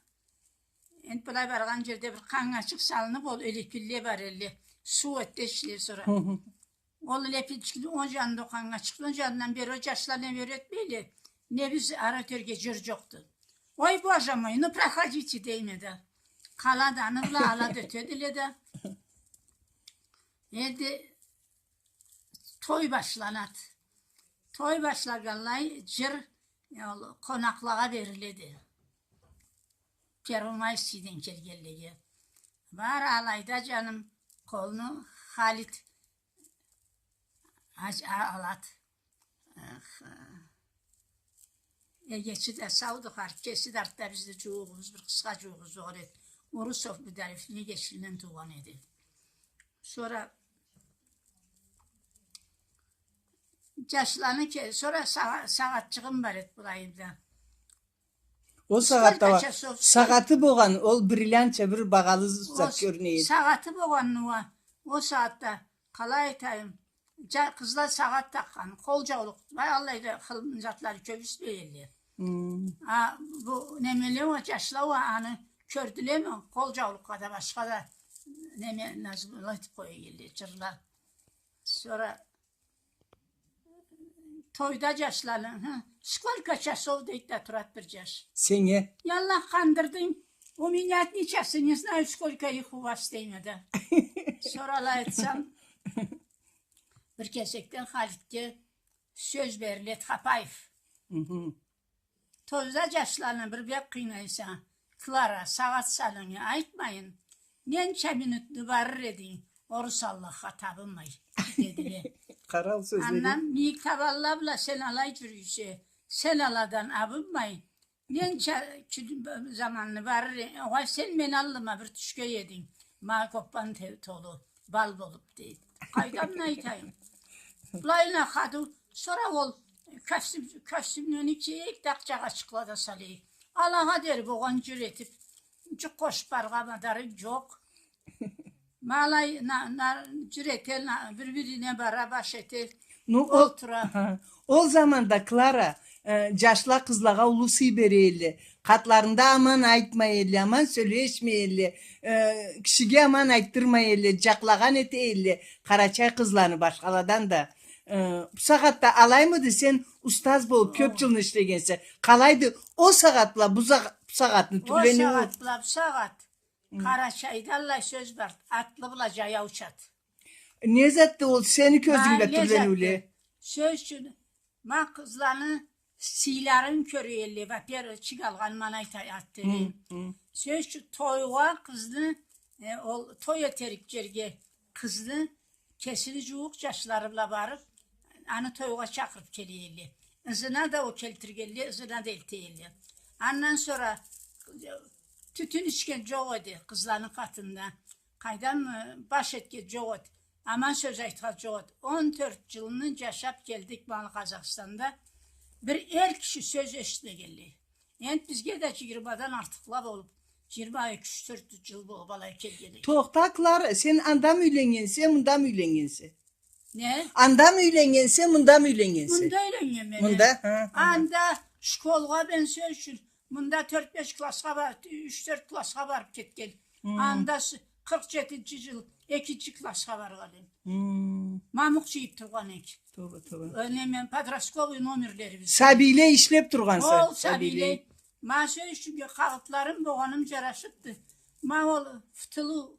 энди былай баргъан джерде бир къаннга ачыкъ салыныб, ол элепинле бар элле. Суу этди эшиле сора. Хы хы. Ол элепинчикни онг джанында къаннга ачыкъды, онг джанындан бери ол джашла не ётмейле, не биз ары ётерге джер джокъду. Ой, боже мой, ну проходите, дейме да. Къалады аны бла, ала да ётедиле да. Энди той башланады. Той башлагъанлай джыр, э, ол къонакълагъа бериледи. Первомайскийден келгенлеге. Бар алайда, джаным, къолну Халит ач-, а-, алады. Эх, э. Эгечи да сауду, харип кеси да артда бизде джууугъубуз, бир къысха джууугъубуз болгъан эди. Урусов Бударевни эгечилинден туугъан эди. Сора джашланы ке-, сора сагъа-, сагъатчыгъым бар эди былайында. Ол сагъатда уа сагъаты болгъан, ол бриллиантча бир багъалы зат кёрюне эди. Сагъаты болгъанны уа, ол сагъатда, къалай айтайым, джа-, къызла сагъат такъгъан, къол джаулукъ, вай, аллай да хыл затланы кёргюзтмей элле. Хы. А, бу немеле уа, джашла уа аны кёрдюлеми, къол джаулукъгъа да, башха да неме, назмула этип къоя элле, джырла. Сора тойда джашланы, хы, сколько часов дейди да турады бир джаш. Сеннге? Яллах, къандырдынг. У меня ни часы, не знаю, сколько их у вас, дейме да. Сора алай айтсам, бир кесекден Халитге сёз бериледи, Хапаев. Хы-хы. тозда джашланы бир бек къыйнайса, Клара, сагъат санынгы айтмайын, ненча минутну барыр эдинг, орус Аллахха табынмай, дедиле. Къара ол сёзлеге. Андан мийик табанла бла сен алай джюрюйсе, сен аладан абынмай, ненча кю-, заманны барыр э-, огъай, сен мени аллыма бир тюшген эдинг, ма коппан те-, толу бал болуп, дейди. Къайдам, не айтайым? Былайына хаду, сора ол костюм-, костюмлени кийик да акъчагъачыкъла да салайыкъ. Алагъа дери болгъан джюр этип, джукъ къошуп барыргъа мадары джокъ. Ма алай на-, на-, джюр эте, на-, бир-бирине бара, баш эте, ну, ол, олтура. Ха, ол заманда, Клара, э, джашла къызлагъа уллу сый бере элле. Къатларында аман айтмай элле, аман сёлешмей элле. Э, кишиге аман айтдырмай элле, джакълагъан эте элле къарачай къызланы башхаладан да. Э, бусагъатда алаймыды, сен устаз болуп кёп джылны ишлегенсе? Къалайды ол сагъат бла бу за-, бусагъатны тюрлениую? Ол сагъат бла бусагъат. Хы. Къарачайда аллай сёз бар, атлы бла джаяу учат. Не затды ол сени кёзюнгде тюрлениуле? Сёз ючюн, ма къызланы сыйларын кёре элле, во-первых, чыгъалгъан, ма алай айтайым. Хы, хы. Сёз ючюн, тойгъа къызны, э, ол той этерик джерге къызны кесини джууукъ джашлары бла барып, аны тойгъа чакъырып келе элле. Ызына да ол келтиргенле, ызына да элте элле. Андан сора тютюн ичген джокъ эди къызланы къатында. Къайдам, э, баш этген джокъ эди. Аман сёз айтхан джокъ эди. Он тёрт джылны джашап келдик ма алай Къазахстанда. Бир эр киши сёз эшитмегенлей. Энди бизге да джыйырмадан артыкъла болуп, джыйырма эки, юч, тёрт джыл болуп алай келгенлей. Тохта, Клара, сен андамы юйленнгенсе, мындамы юйленнгенсе? Не? Андамы юйленнгенсе, мындамы юйленнгенсе? Мында юйленнгенме мен. Мында? Ха, ха. Анда школгъа мен сёз ючюн, мында тёрт-беш классха бар-, юч-тёрт классха барып кетген. Хы. Анда с-, къыркъ джетинчи джыл экинчи классха баргъанем. Хы. Мамукъ джыйып тургъан эдик. Тоба, тоба. Неме, подростковый номерлерибиз. Сабийлей ишлеп тургъанса? Ол сабийлей. Сабийлей. Ма сёз ючюн къагъытларым болгъаным джарашыпды. Ма ол фтылу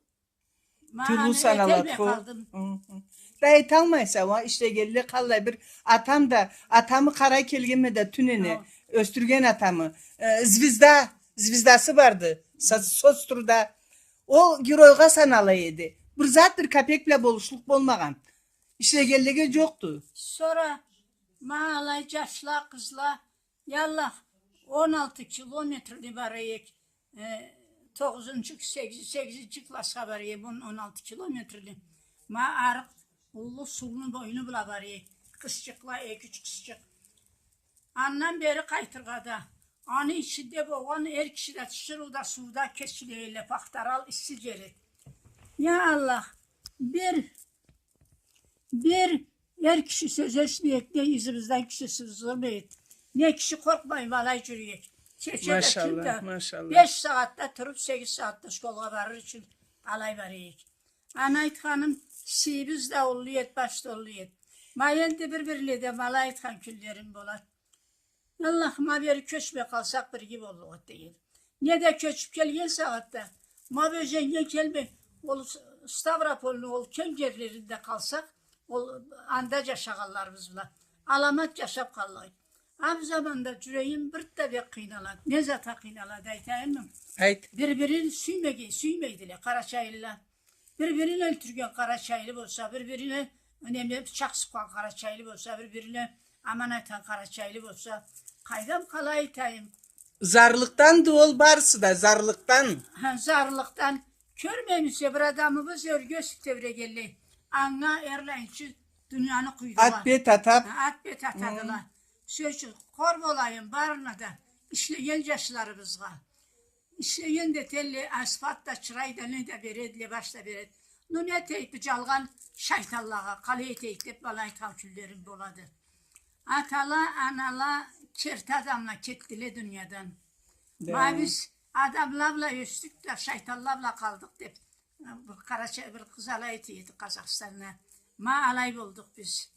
Тылыу саналады. Хы, хы. Да айталмайса, уа, ишлегенле къаллай бир. Атам да, атамы къарай келгенме да тюнене, ёсдюрген атамы. Э, звезда, звездасы барды, со-, соцтруда. Ол геройгъа санала эди. Бир зат, бир капек бла болушлукъ болмагъан. Ишлегенлеге джокъду. Сора ма алай джашла, къызла, Яллах, он алты километрни бара эдик, э, тогъузунчу, сегиз-, сегизинчи классха бара эдик, он, он алты километрни. Ма арыкъ уллу сууну бойну бла бара эдик, къызчыкъла, эки-юч къызчыкъ. Андан бери къайтыргъа да, аны ичинде болгъан эр киши да тиширыу да сууда кечиле элле, пахтарал исси джери. Я Аллах, бир Бир эр киши сёз эшитмей эдик, не ызыбыздан киши сызгъырмай эди, не киши къоркъмай, ма алай джюрюй эдик. Чече да, ким да. Машаллах, машаллах. Беш сагъатда туруп, сегиз сагъатда школгъа барыр ючюн алай бара эдик. Аны айтханым, сыйыбыз да уллу эди, баш да уллу эди. Ма энди бир-бирледе ма алай айтхан кюнлерим болады. Аллах, ма бери кёчмей къалсакъ, бирге боллукъ эди, дегеним. Не да кёчюп келген сагъатда, ма бу ёзеннге келмей, ол С-, Ставропольну ол кенгерлеринде къалсакъ, ол анда джашагъанларыбыз бла аламат джашап къаллыкъ эди. А бу заманда джюрегим бир да бек къыйналады. Не затха къыйналады, айтайыммы? Айт. Бир-бирин сюймеге-, сюймейдиле къарачайлыла. Бир-бирин ёлтюрген къарачайлы болса, бир-бирине, неме, бычакъ сукъгъан къарачайлы болса, бир-бирине аман айтхан къарачайлы болса, къайдам, къалай айтайым? Зарлыкъданды ол барысы да, зарлыкъдан. Ха, зарлыкъдан. Кёрмеймисе, бир адамыбыз ёрге ёсюп тебрегенлей. Анга эрлайынчы дунияны къуйдула. Ат бет атап. Ха, ат бет атадыла. Хы. Сёз ючюн, къор болайым барына да, ишлеген джашларыбызгъа. Ишлеген да этелле, асфальт да чырай да, не да бередиле, баш да береди. Ну, не этейик, бу джалгъан шайтанлагъа, къалай этейик деб, ма алай айтхан кюнлерим болады. Атала, анала, керти адамла кетдиле дуниядан. Да. Ма биз адамла бла ёсдюк да, шайтанла бла къалдыкъ деб, бир къарача-, бир къыз алай эте эди Къазахстанда. Ма алай болдукъ биз.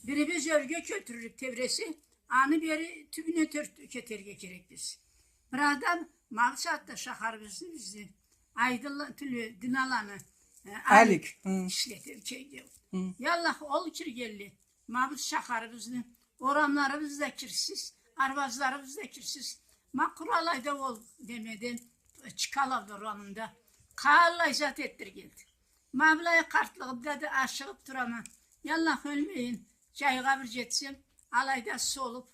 Бирибиз ёрге кётюрюлюб тебресе, аны бери тюбюне тёрт кетерге керекбиз. Бир адам ма бусагъатда шахарыбызны, бизни Айдынла, тюле, Диналаны, э, Алик, Алик, хы, ишлете, чейде. Хы. Яллах, ол киргенле, ма бу шахарыбызны, орамларыбыз да кирсиз, арбазларыбыз да кирсиз. Ма къуру алайда ол немеден, Чкаловну урамында къаллай зат этдиргенди. Ма былай къартлыгъымда да ашыгъыб турама. Аллах, ёлмейин, джайгъа бир джетсем, алайда солуб,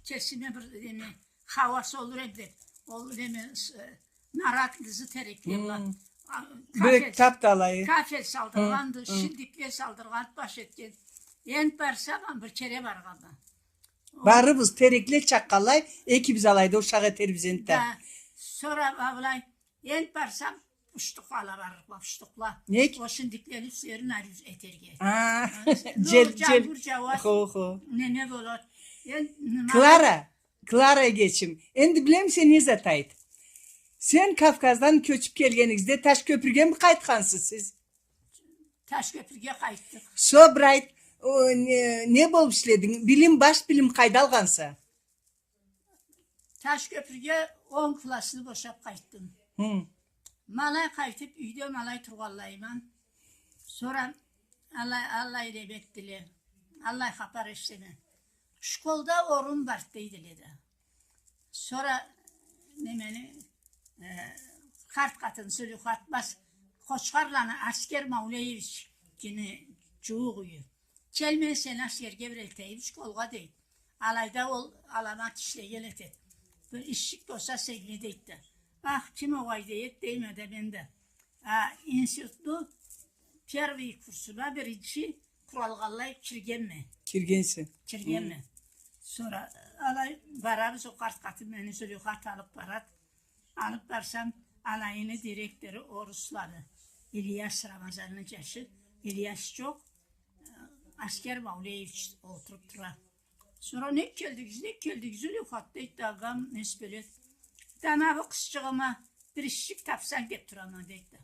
кесиме бир неме, хауа солур эдим деб. Ол неме, с-, э, нарат, лызы терекле бла. Хы. А, бир кафель, тап да алайы. Кафель салдыргъанды, хы, хы, шиндикле салдыргъанды, баш этген. Энтда барсам, бир кере баргъанма. Барыбыз, терекле чакъгъанлай, экибиз алайда ушакъ этербиз энтда. Да, сора ма былай, энтда барсам, уштукъла барлыкъла, уштукъла. Нек? Ол шиндиклени юслерин ариу этерге. А, а, джел, джел. Джаур джауад. Хо, хо. Не, не болад? Эн-, ма Клара, Клара эгечим, энди билемисе не зат, айт. Сен Кавказдан кёчюб келгенигизде Ташкёпюргеми къайтхансыз сиз? Ташкёпюрге къайтдыкъ. Сора бир айт, о, не, не болуб ишлединг? Билим, баш билим къайда алгъанса? Ташкёпюрге он классны бошаб къайтдым. Хы. Ма алай къайтыб, юйде ма алай тургъанлайыма. Сора алай, алай неме этдиле. Алай хапар эшитеме. Школда орун бар дейдиле да. Сора немени, э, къарт къатын Зулюхат, бас, Къочхарланы Аскер Маулеевични джууукъ юйю. Кел, мен сени Аскерге бир элтейим школгъа, дейди. Алайда ол аламат ишлеген этеди. Бир ишчик болса сеннге, дейди да. Ах, ким огъай, дейди, дейме да мен да. А, институтну первый курсуна биринчи къуралгъанлай киргенме. Киргенсе. Киргенме. Хы. Сора алай барабыз, ол къарт къатын мени Зулюхат алыб барад. Алыб барсам, алайыны директору орусланы, Ильяс, Рамазанны джашы, Ильяс джокъ, Аскер Маулеевич олтуруб тура. Сора: «Нек келдигиз, нек келдигиз, Зулюхат?» — дейди да, агъам, нес белед. «Да ма бу къызчыгъыма бир ишчик табсанг деб турама», — дейди да.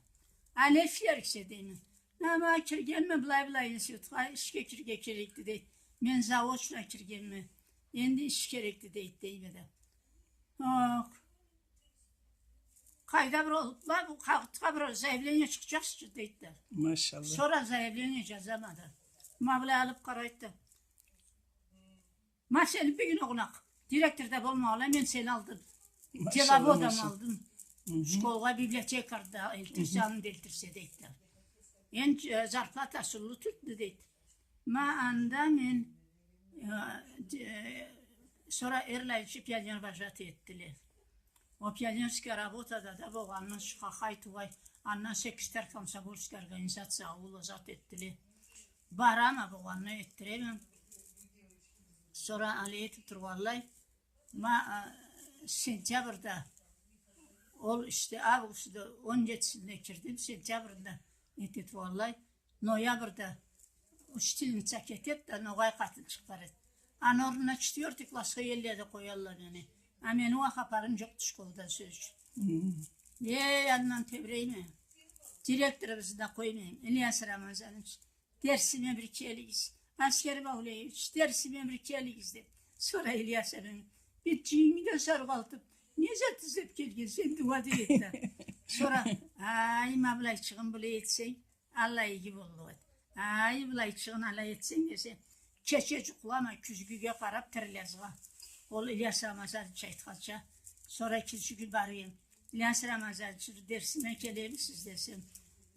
«А не ишлериксе?» — дейме. «Ма, ма киргенме былай-былай институтха, ишге кирирге керекди», — дейди. «Мен заочно киргенме. Энди иш керекди», — дейди, дейме да. Ох. Къайда бир ол, ма бу къагъытха бир заявление чыкъчакъчы, дейди да. Машалла. Сора заявление джазама да. Ма былай алыб къарайды да. Ма сени бюгюн огъунакъ. Директор да болмагъанлай, мен сени алдым. Машалла, деловодом машалла. Алдым. Мгм. Школгъа библиотекарь да элтирсе, мгм, аны да элтирсе, дейди да. Энди, э, зарплатасы уллу тюлдю, дейди. Ма анда мен, э, де-, сора эрлай иши пионервожатый этдиле. О пионерская работада да болгъандан шуха хай-тугъай, андан секретарь комсомольской организация аула зат этдиле. Барама, болгъандан этдиреме. Сора алай этиб тургъанлай, ма, а, сентябрда, ол ишде августда он джетисинде кирдим, сентябрда этиб тургъанлай, ноябрда учительница кетед да, ногъай къатынчыкъ барад. Аны орнуна четвёртый классха элле да къоялла мени. А мени уа хапарым джокъду школдан, сёз ючюн. Мгм. Эй, андан тебирейме. Директорубузну да къоймайма. Ильяс Рамазанович, дерсиме бир келигиз. Аскер Маулеевич, дерсиме бир келигиз, деб. Сора Ильяс абим бир джыйынгы да саргъалтыб, не зат излеб келгенсе энди уа, дейди да. Сора, ай, ма былайчыгъын былай этсенг, алай иги боллукъ эди. Ай, былайчыгъын алай этсенг, десе, кече джукълама, кюзгюге къараб тирилезгъа. Ол Ильяс Рамазанович айтханча. Сора кече кюн барыйым. Ильяс Рамазанович, дерсиме келемисиз, десем,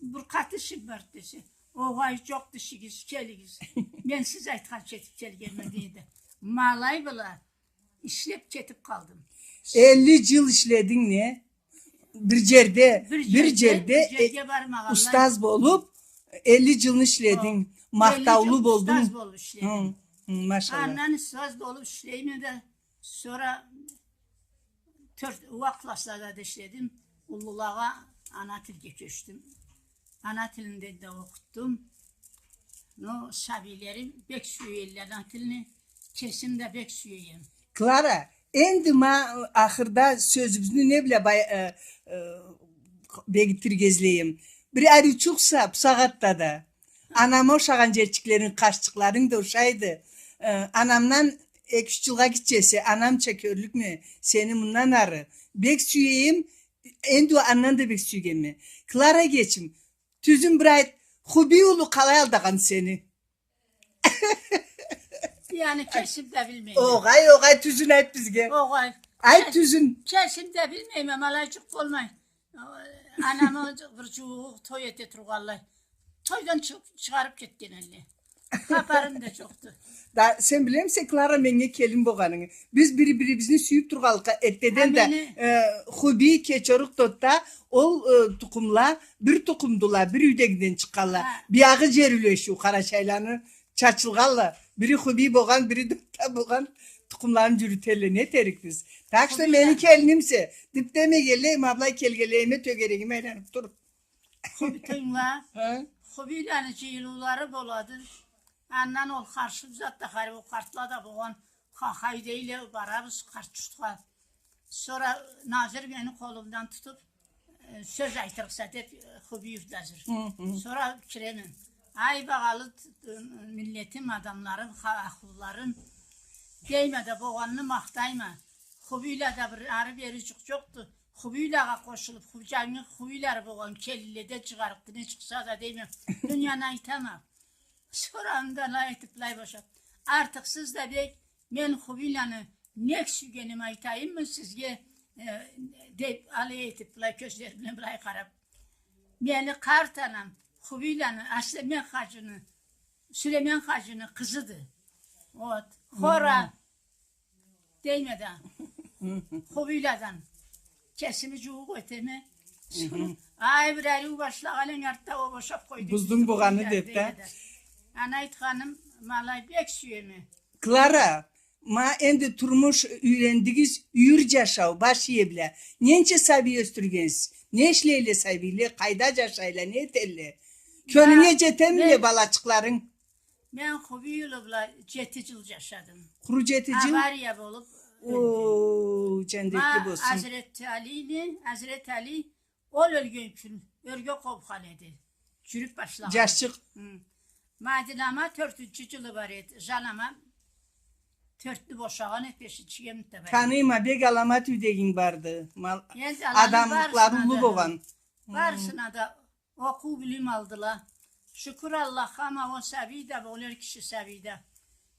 бир къаты ишим бар, десе, огъай, джокъду ишигиз, келигиз. Мен сиз айтханча этиб келгенме, дейди. Ма алай бла ишлеб кетиб къалдым. Элли джыл ишлединг, не? Бир джерде, бир джерде, бир джерде, э, устаз болуб, элли джылны ишлединг, махтаулу болдунг. Элли джыл устаз болуб ишледим. Хы, хы, машалла. Андан устаз болуб ишлейме да, сора тёрт, уа класслада да ишледим. Уллулагъа ана тилге кёчдюм. Ана тилинде да окъутдум. Но сабийлерим бек сюелле ана тилни, кесим да бек сюеме. Клара, энди ма ахырда сёзюбюзню не бла бай-, э, э, бегитирге излейме. Бир ариучукъса, бусагъатда да. Анама ушагъан джерчиклеринг, къашчыкъларынг да ушайды. Э, анамдан эки-юч джылгъа гитчеси, анамча кёрлюкме, сени мындан ары. Бек сюеме, энди андан да бек сюйгенме. Клара эгечим, тюзюн бир айт, Хубий улу къалай алдагъан сени? Яни, кесим да билмейме. Огъай, огъай, тюзюн айт бизге. Огъай. Айт тюзюн. Кесим да билмейме, ма алай джукъ болмай. Анамы бир джууугъу той эте тургъанлай. Тойдан чы-, чыгъарыб кетген элле. Хапарым да джокъду. Да, сен билемисе, Клара, меннге келин болгъанынгы. Биз бири-бирибизни сюйюб тургъанлыкъгъа, эртдеден да, э, Хуби, Кечорукъ, Дотда, ол, э, тукъумла бир тукъумдула, бир юйдегиден чыкъгъанла. Биягъы джер юлешиу, къарачайланы чачылгъанла. Бири Хуби болгъан, бири Дотда болгъан, тукъумларын джюрютелле, не этерик биз. Так что мени келинимсе, деб демегенлей, ма былай келгенлейиме тёгерегиме айланыб тур. Хуби, тынгыла. Хубийланы джыйылыулары болады. Андан ол харшыб зат да, хариу, ол къартла да болгъан, ха-, хайдейле барабыз къарт джуртха. Сора Назир мени къолумдан тутуб, э, сёз айтырыкъса деб, э, Хубиев Назир. Сора киреме. Ай, багъалы, э, миллетим, адамларым, ха-, ахлуларым, дейме да, болгъанны махтайма. Хубийлада бир ары-бери джукъ джокъду. Хубийлагъа къошулуб, Хубийланы хубийлары болгъан келинле да джыгъарыкъды, не чыкъса да, дейме. Дунияны айтама. Сора анда алай этиб, былай бошаб. Артыкъсыз да бек, мен Хубийланы нек сюйгеними айтайыммы сизге, э, деб, алай этиб, былай кёзлерим бла былай къараб. Мени къарт анам Хубийланы, Аслемен хаджыны, Сюлемен хаджыны къызыды. Вот. Хора, дейме да. Хубийладан. Кесими джууукъ этеме. Ай, бир ариу башлагъан эдинг, артда ол бошаб къойду. Буздунг болгъаны деб да. Аны айтханым, ма алай бек сюеме. Клара, ма энди турмуш юйрендигиз, юйюр джашау, баш ие бла. Ненча сабий ёсдюргенсиз? Не ишлейле сабийле, къайда джашайла, не этелле? Кёлюнге джетемиле балачыкъларынг? Мен Хубийланы бла джети джыл джашадым. Къуру джети джыл? Авария болуб ёлдю. О, джандетли болсун. Азрет Алини, Азрет Али, ол ёлген кюн ёрге къобхан эди. Джюрюб башлагъан. Джашчыкъ. Хы. Мадинама тёртюнчю джылы бар эди. Жанама тёртню бошагъан эди, бешинчиге мында бар эди. Таныйма, бек аламат юйдегинг барды. Адамлыкълары уллу болгъан. Барысына да окъуу, билим алдыла. Шукур Аллахха, ма ол сабий да, ол эр киши сабий да.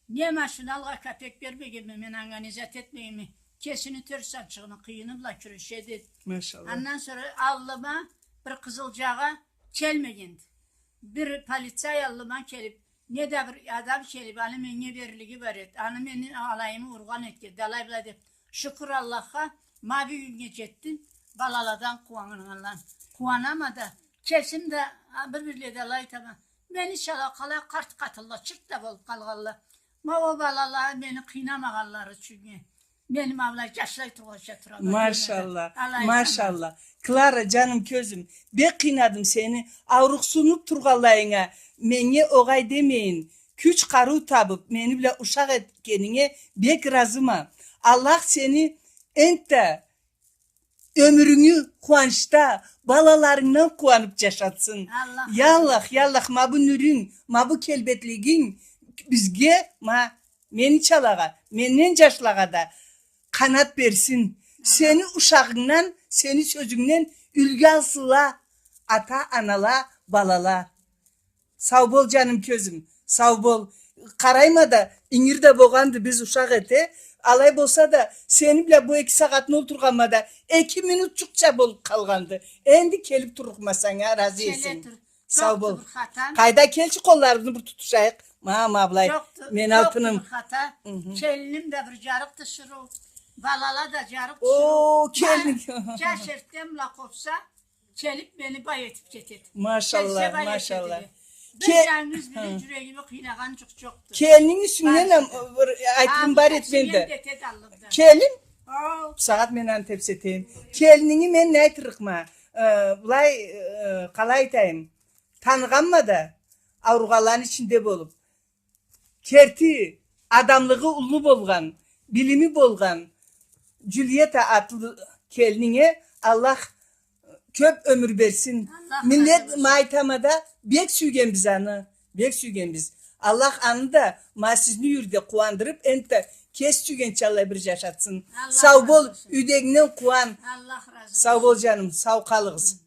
Не машина алгъа капек бермегенме, мен анга не зат этмегенме. Кесини тёрт санчыгъыны къыйыны бла кюрешеди. Машалла. Андан сора аллыма бир къызылджагъа келмегенди. Бир полицай аллыма келиб, не да бир адам келиб, аны меннге берлиги бар эди. Аны мени алайымы ургъан этгенди, алай-былай деб. Шукур Аллахха, ма бюгюннге джетдим, балаладан къууаннганла. Къууанама да, кесим да, а, бир-бирледе алай айтама. Мени чала къалай къарт къатынла, чырт да болуб къалгъанла. Ма ол балала мени къыйнамагъанлары ючюн. Мени ма былай джашлай тургъанча турама. Машалла, машалла. Клара, джаным, кёзюм, бек къыйнадым сени. Аурукъсунуб тургъанлайынга меннге огъай демейин. Кюч-къарыу табыб, мени бла ушакъ этгенинге бек разыма. Аллах сени энтда ёмюрюнгю къууанчда, балаларынгдан къууаныб джашатсын. Аллах. Я Аллах, я Аллах, ма бу нюрюнг, ма бу келбетлигинг бизге, ма мени чалагъа, менден джашлагъа да къанат берсин. Сени ушагъынгдан, сени сёзюнгден юлгю алсынла ата-анала, балала. Сау бол, джаным, кёзюм, сау бол. Къарайма да, ингир да болгъанды, биз ушакъ эте. Алай болса да, сени бла бу эки сагъатны олтургъанма да, эки минутчукъча болуб къалгъанды. Энди келиб турлукъма санга, разы эсенг. Сау бол. Къайда, келчи, къолларыбызны бир тутушайыкъ. Ма, ма былай. Мен алтыным. Келиним да бир джарыкъ тиширыу, балала да джарыкъ тиширыу. О, келин. Джаш эртден бла къопса, келиб мени бай этиб кетеди. Машалла, машалла. Бир джангыз бири джюрегими къыйнагъан джукъ джокъду. Келининги юсюнден бир айтырым бар эди менде. Келин? Бусагъат мен аны тепсетейим. Келининги мен не айтырыкъма? Э, былай, э, къалай айтайым? Таныгъанма да, ауругъанланы ичинде болуб. Керти, адамлыгъы уллу болгъан, билими болгъан Джульетта атлы келининге Аллах кёб ёмюр берсин. Миллет, ма айтама да, бек сюйгенбиз аны, бек сюйгенбиз. Аллах аны да ма сизни юйюрде къууандырыб, энтда кеси сюйгенча алай бир джашатсын. Сау бол, юйдегингден къууан. Сау бол, джаным, сау къалыгъыз.